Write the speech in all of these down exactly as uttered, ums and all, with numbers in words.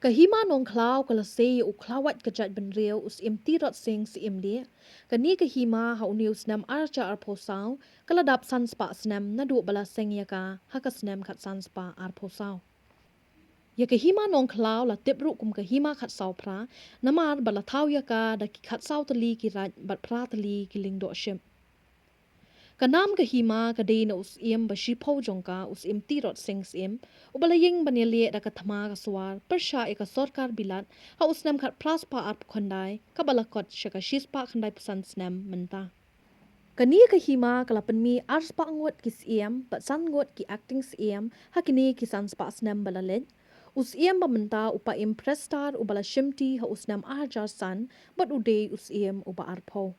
Ka Hima Nongkhlaw ka la sei ïa u khlawait ka jaitbynriew u Syiem Tirot Sing Syiem Lieh. Kane ka hima ha une u snem ar hajar arphew saw ka la dap san spah snem naduh ba la seng ïa ka ha ka snem khatsan spah arphew saw. Ïa ka Hima Nongkhlaw la tip ruh kum ka Hima Khatsaw Phra namar ba la thaw ïa ka da ki khatsaw tylli ki raid bad phra tylli ki lyngdoh ship. Ka nam ka hima ka dei na u syiem ba shiphew jong ka, u Syiem Tirot Sing Syiem, uba la ïeng ban ïaleh da ka thma ka swar pyrshah ïa ka sorkar Bilat ha u snem khatphra spah arphew khyndai, kaba la kot sha ka shispah khyndaiphew san snem mynta. Kane ka hima ka la pynmih ar spah ngut ki syiem bad san ngut ki acting syiem ha kine ki san spah snem ba la leit. U syiem ba mynta u Paiem Prestar uba la shimti ha u snem ar hajar san bad u dei u syiem uba arphew.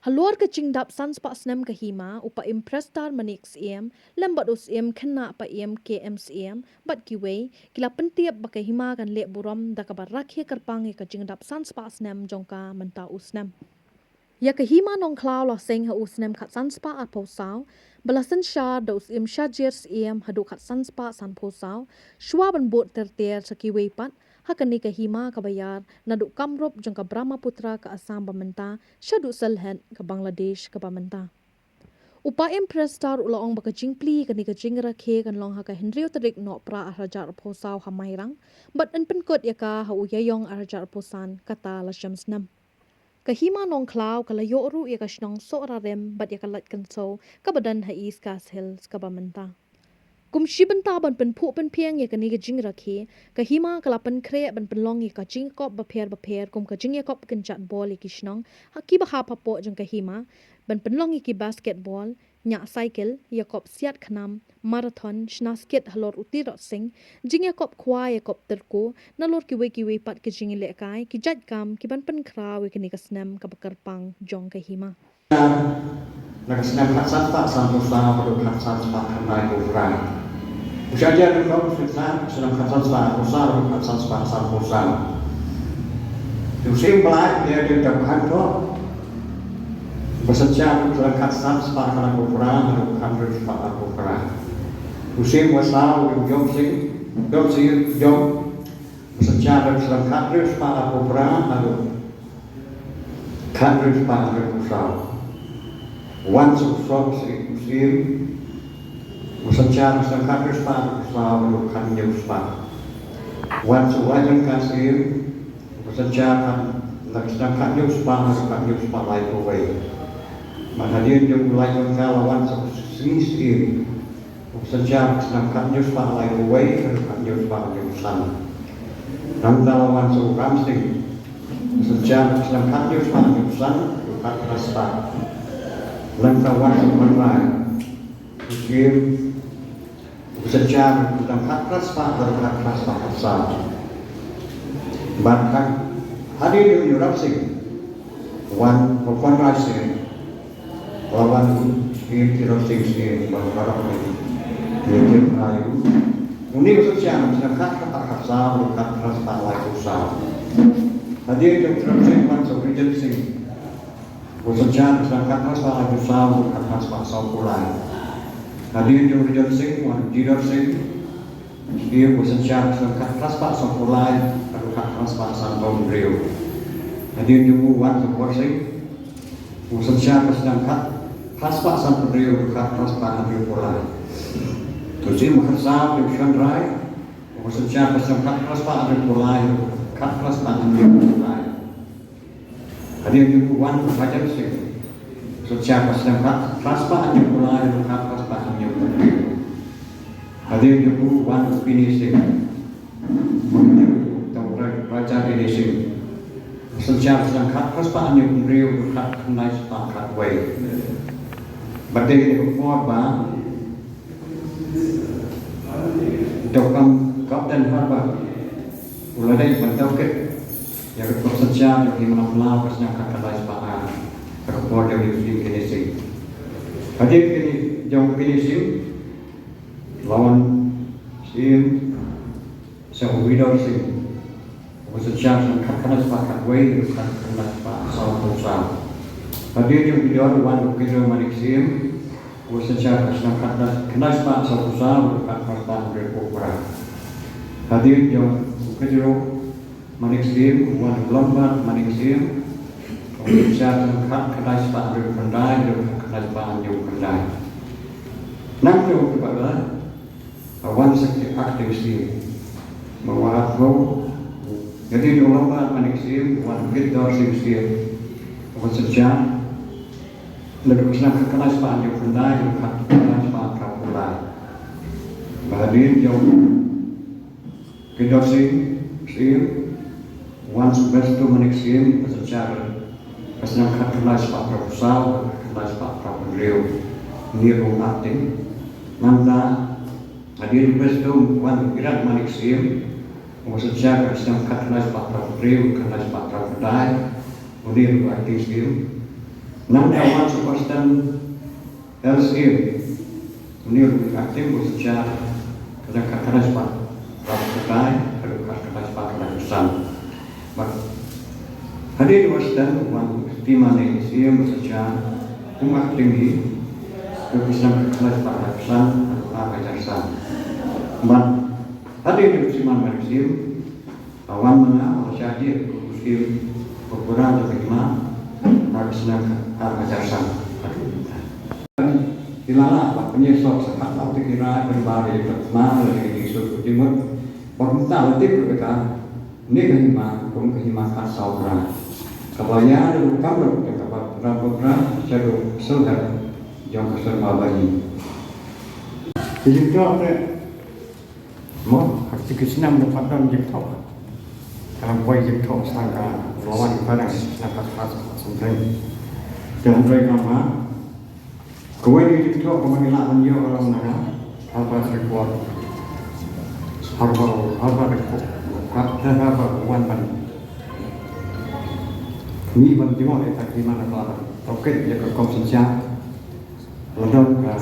Halor ka jingdap san spah snem ka hima, u Paiem Prestar Manik Syiem lem bad u Syiem Khynnah Paiem K M Syiem bad kiwei ki la pyntip ba ka hima kan leh burom da kaba rakhe kyrpang ïa ka jingdap san spah snem jong ka mynta u snem. Ïa ka Hima Nongkhlaw la seng ha u snem khatsan spah arphew saw, ba la synshar da u Syiem Shajir Syiem haduh khatsan spah sanphew saw, shuwa ban bud ter ter sha kiwei pat ha kane ka hima kaba ïar naduh kamrup jong ka Brahmaputra ka Assam ba mynta shaduh Sylhet ka Bangladesh kaba mynta. U Paiem Prestar u la ong ba ka jingplie kane ka jingrakhe kan long ha ka hynriew tarik Nohprah ar hajar arphew saw ha Mairang bad yn pynkut ïa ka ha u Ïaïong ar hajar arphew san kata la shem snem. Ka Hima Nongkhlaw ka la ïoh ruh ïa ka shnong Sohrarim bad ïa ka Laitkynsoh kaba don ha East Khasi Hills kaba mynta. Kum shi bynta ban pynphuh pynphieng ïa kane ka jingrakhe, ka hima ka la pynkhreh ban pynlong ïa ka jingïakop bapher bapher kum ka jingïakop kynjat bol ïa ki shnong ha kiba hap hapoh jong ka hima, ban pynlong ïa ki basketball, ñiah cycle, ïakop siat khnam, marathon, shna skit halor u Tirot Sing, jingïakop khwai, ïakop tyrko, nalor kiwei kiwei pat ki jingïalehkai, ki jait kam ki ban pynkhraw ïa kane ka snem kaba kyrpang jong ka hima. Na ka snem khatsan spah sanphew saw haduh khatsan spah khyndaiphew phra. U Shah Jahan u dap u snem khatsan spah arphew saw haduh khatsan spah sanphew saw. U Syiem Blai u dei u Khathoh, ba synshar u snem khatsan spah khyndaiphew phra haduh khathynriew spah arphew phra. U Syiem Wasaw u Jom Sing, Jom Sing, Jom, ba synshar u snem khathynriew spah arphew phra haduh khathynriew spah hynriewphew saw. Wan Suk Sok Sing Syiem, ba synshar u snem khathynriew spah hynriewphew saw haduh khathynñiew spah. Wan Suk Wahjong Ka Syiem, ba synshar u snem khathynñiew spah haduh khathynñiew spah laiphew wei. Bad hadien jong u Laityngka la wan Suk Sngi Syiem, ba synshar snem khathynñiew spah laiphew wei haduh khathynñiew spah hynñiew san. Nangta la wan Suk Ram Sing, ba synshar snem khathynñiew spah hynñiew san haduh khatphra spah. Nangta wan Suk Manrai Syiem, ba synshar snem khatphra spah haduh khatphra spah khatsaw. Bad hadien jong u Ram Sing wan Bhupen Rai Sing, la wan u Syiem Tirot Sing Syiem ban paralok ïa u. Une u synshar snem khatphra spah khatsaw haduh khatphra spah laiphew saw. Hadien jong u Tirot Sing wan Sir Rijent Sing, ba synshar snem khatphra spah laiphew saw haduh khatphra spah sawphew lai. Hadien jong u Rijent Sing wan Jidor Sing Syiem, ba synshar snem khatphra spah sawphew lai haduh khatphra spah sanphew hynriew. Hadien jong u wan Sir Bor Sing, ba synshar snem khatphra spah sanphew hynriew haduh khatphra spah hynriewphew lai. U Syiem Khatsaw u Shon Rai, ba synshar snem khatphra spah hynriewphew lai haduh khatphra spah hynñiewphew lai. Hadien jong u wan Hajan Sing, ba synshar snem khatphra spah hynñiewphew lai haduh khatphra spah hynñiewphew hynriew. Hadien jong u wan Bini Sing, ba mynta u dei u Raja Bini Sing, ba synshar snem khatphra spah hynñiewphew hynriew haduh khatkhyndai spah khatwei. Bad dei kane ka por ba u Captain Harbert u la dei ban daw kit ïa ka por synshar jong ka Hima Nongkhlaw ka snem khatkhyndai spah ar, ha ka por jong u Syiem Bini Sing. Hadien jong u Bini Sing la wan Syiem Sir Widor Sing, ba synshar snem khatkhyndai spah khatwei haduh khatkhyndai spah sawphew saw. Hadien jong u Widor wan u Kynrew Manik Syiem, ba synshar snem khatkhyndai spah sawphew saw haduh khatphra spah hynriewphew phra. Hadien jong Ka jrong Manik Syiem, u wan u Lambert Manik Syiem, u wan sha ka khat khyndai spah hynriew khyndai, hynriew khat khyndai spah hynñiew khyndai. Nangta u Bah Bah, u wan sa ka acting Syiem. Ba u wan ko, ka dei u Lambert Manik Syiem, u wan Gitdor Sing Syiem, u wan sa sha, naduh ka snem khat khyndai spah hynñiew khyndai, hynriew khat khyndai spah hynñiew khyndai. Ba hadien jong Gitdor Sing Syiem, u wan Sylvester Manik Syiem, ka synshar ka snem khat khyndai spah hynriewphew saw, khat khyndai spah hynriewphew hynriew, une ruh u acting. Nangta hadien Sylvester u wan Girat Manik Syiem, u synshar ka snem khat khyndai spah hynriewphew hynriew, khat khyndai spah hynriewphew khyndai, une ruh u acting Syiem. Nangta u wan Sebastian L Syiem, une ruh u acting, u synshar ka snem khat khyndai spah hynriewphew khyndai haduh khat khyndai spah hynriewphew san. Bad hadien u Western u wan Timane Syiem, u synshar kum acting hi, ka snem khat khyndai spah hynriewphew san haduh ar hajar san. Bad hadien u Shriman Manik Syiem, u wan ma nga, u la shah jied kum u Syiem, u pura jong ka hima, ha ka snem ar hajar san. Ki la lah ban pynïasot sa khatsaw tylli ki raid, ban bar ïa ka thma lane ka jingsuk ka jingmut. Bad mynta la tip ruh ïa kane ka hima kum ka hima khatsaw kra, kaba ïa ruh kam ruh ïa kaba Rangbukra shaduh sylher jong ka syrma ba ïing. Ki jingthoh te, mo, ha ki snem ba pat don jingthoh, ka la poi jingthoh sa ka la wan ka dang snem ka khat something. Te hynrei kaba kawei ka jingthoh kaba ngi lah ban ïoh ka long na ka Harvard Report. Harvard, Harvard Report. Harvard, Harvard wan ban, ngi ban jngoh ïa ka, ngi man la ban tohkit ïa ka rukom synshar. La don ka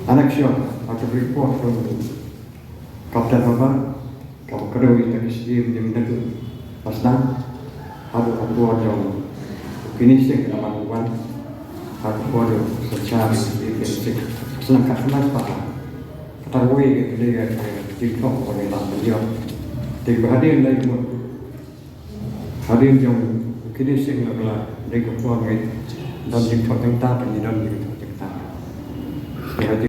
annexure ha ka report jong Captain Harvard, kaba kdew ïa kita ki scheme jingdon ba sdang, haduh ka por jong u Kine Singh, namar u wan ha ka por jong u synshar u Kine Singh. Sdang ka sdang pat. Kata kawei ka dei ka jingthoh kaba ngi lah ban ïoh. Te ba hadien lai mut, hadien jong u Kine Singh la, la dei ka por ngi don jingthoh jingtap, ngi don jingthoh jingtap. Te hadien